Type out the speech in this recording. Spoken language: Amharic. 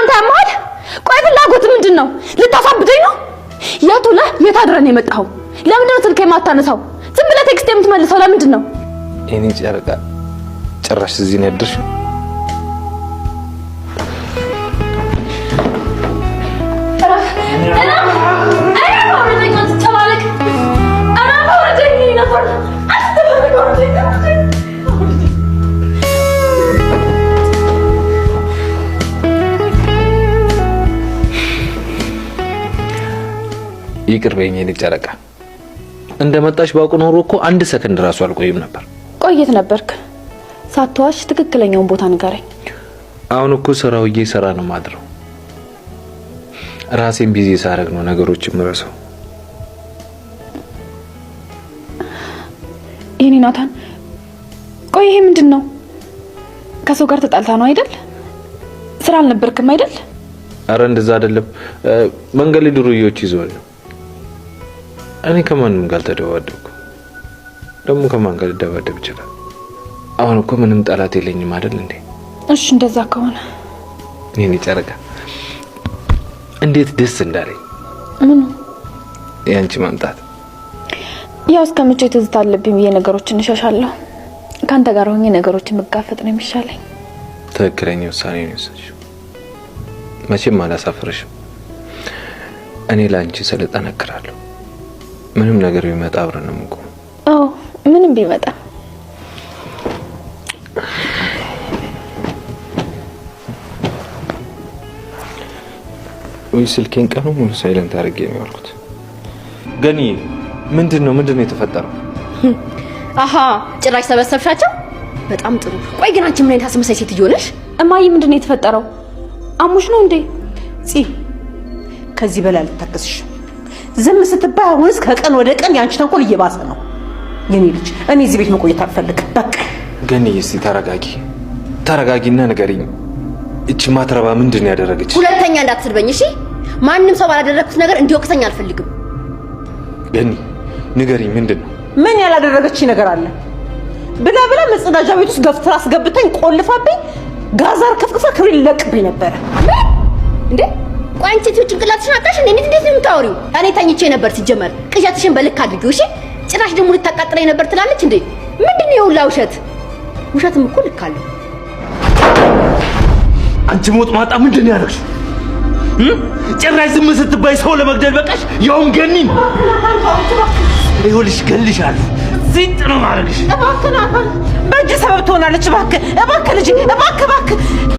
አንተ ያመሃል? ቆይ ፍላጎት ምንድን ነው? ልታሳብደኝ ነው? የት ውለህ የት አድረህ ነው የመጣኸው? ለምንድን ነው ስልክ የማታነሳው? ዝም ብለህ text የምትመልሰው ለምንድን ነው? የኔ ጨረቃ ጭራሽ እዚህ ነው ያደርሽው? ይቅር በይኝ የኔ ጨረቃ። እንደመጣሽ ባውቅ ኖሮ እኮ አንድ ሰከንድ እራሱ አልቆይም ነበር። ቆየት ነበርክ? ሳትዋሽ ትክክለኛውን ቦታ ንገረኝ። አሁን እኮ ስራው ስራ ነው ማድረው። ራሴን busy ሳረግ ነው ነገሮች የምረሳው። የኔ ናታን፣ ቆይ ይሄ ምንድን ነው? ከሰው ጋር ተጣልታ ነው አይደል? ስራ አልነበርክም አይደል? አረ እንደዛ አይደለም። መንገድ ላይ ዱርዬዎች ይዘውኝ ነው። እኔ ከማንም ጋር አልተደባደብኩም። ደግሞ ከማን ጋር ልደባደብ ይችላል? አሁን እኮ ምንም ጠላት የለኝም አይደል እንዴ? እሺ እንደዛ ከሆነ የኔ ጨረቃ እንዴት ደስ እንዳለኝ። ምኑ? የአንቺ መምጣት። ያው እስከ መቼ ትዝታ አለብኝ ብዬ ነገሮችን እሸሻለሁ። ከአንተ ጋር ሆኜ ነገሮችን መጋፈጥ ነው የሚሻለኝ። ትክክለኛ ውሳኔ ነው የወሰንሽው። መቼም አላሳፍርሽም። እኔ ለአንቺ ስል እጠነክራለሁ። ምንም ነገር ቢመጣ አብረን ነው የምንቆመው። አዎ ምንም ቢመጣ። ወይ ስልኬን ቀኑ ሙሉ silent አድርጌ ነው ያልኩት። ገኒ ምንድን ነው የተፈጠረው? አሃ ጭራሽ ሰበሰብሻቸው። በጣም ጥሩ። ቆይ ግን አንቺ ምን አይነት አስመሳይ ሴትዮ ነሽ? እማዬ ምንድን ነው የተፈጠረው? አሙሽ ነው እንዴ? ፂ ከዚህ በላይ አልታገስሽም። ዝም ስትባይ አሁንስ ከቀን ወደ ቀን የአንቺ ተንኮል እየባሰ ነው። የኔ ልጅ እኔ እዚህ ቤት መቆየት አልፈልግም። በቃ ገኒ፣ እስቲ ተረጋጊ፣ ተረጋጊና ንገሪኝ። እቺ ማትረባ ምንድን ነው ያደረገች? ሁለተኛ እንዳትስድበኝ እሺ። ማንም ሰው ባላደረግኩት ነገር እንዲወቅሰኝ አልፈልግም። ገኒ ንገሪኝ፣ ምንድን ነው? ምን ያላደረገች ነገር አለ? ብላ ብላ መጸዳጃ ቤት ውስጥ ገፍትራ አስገብታኝ ቆልፋብኝ ጋዛር ከፍክፋ ክብሬ ሊለቅብኝ ነበረ። እንዴ ቆይ አንቺ ሴትዮ ጭንቅላትሽን አጣሽ እንዴ? እንዴት ነው የምታወሪው? እኔ ተኝቼ ነበር ሲጀመር። ቅዠትሽን በልክ አድርጊው እሺ። ጭራሽ ደግሞ ልታቃጥለኝ ነበር ትላለች እንዴ? ምንድን ነው የሁላ ውሸት? ውሸትም እኮ ልክ አለው። አንቺ ሞጥ ማጣ ምንድን ነው ያደረግሽው? ጭራሽ ዝም ስትባይ ሰው ለመግደል በቃሽ። ያውም ገኒን። ይኸውልሽ እገልሻለሁ። ሲጥ ነው ማድረግሽ። እባክህ ናታን፣ በእጅ ሰበብ ትሆናለች። እባክህ እባክህ ልጄ እባክህ እባክህ።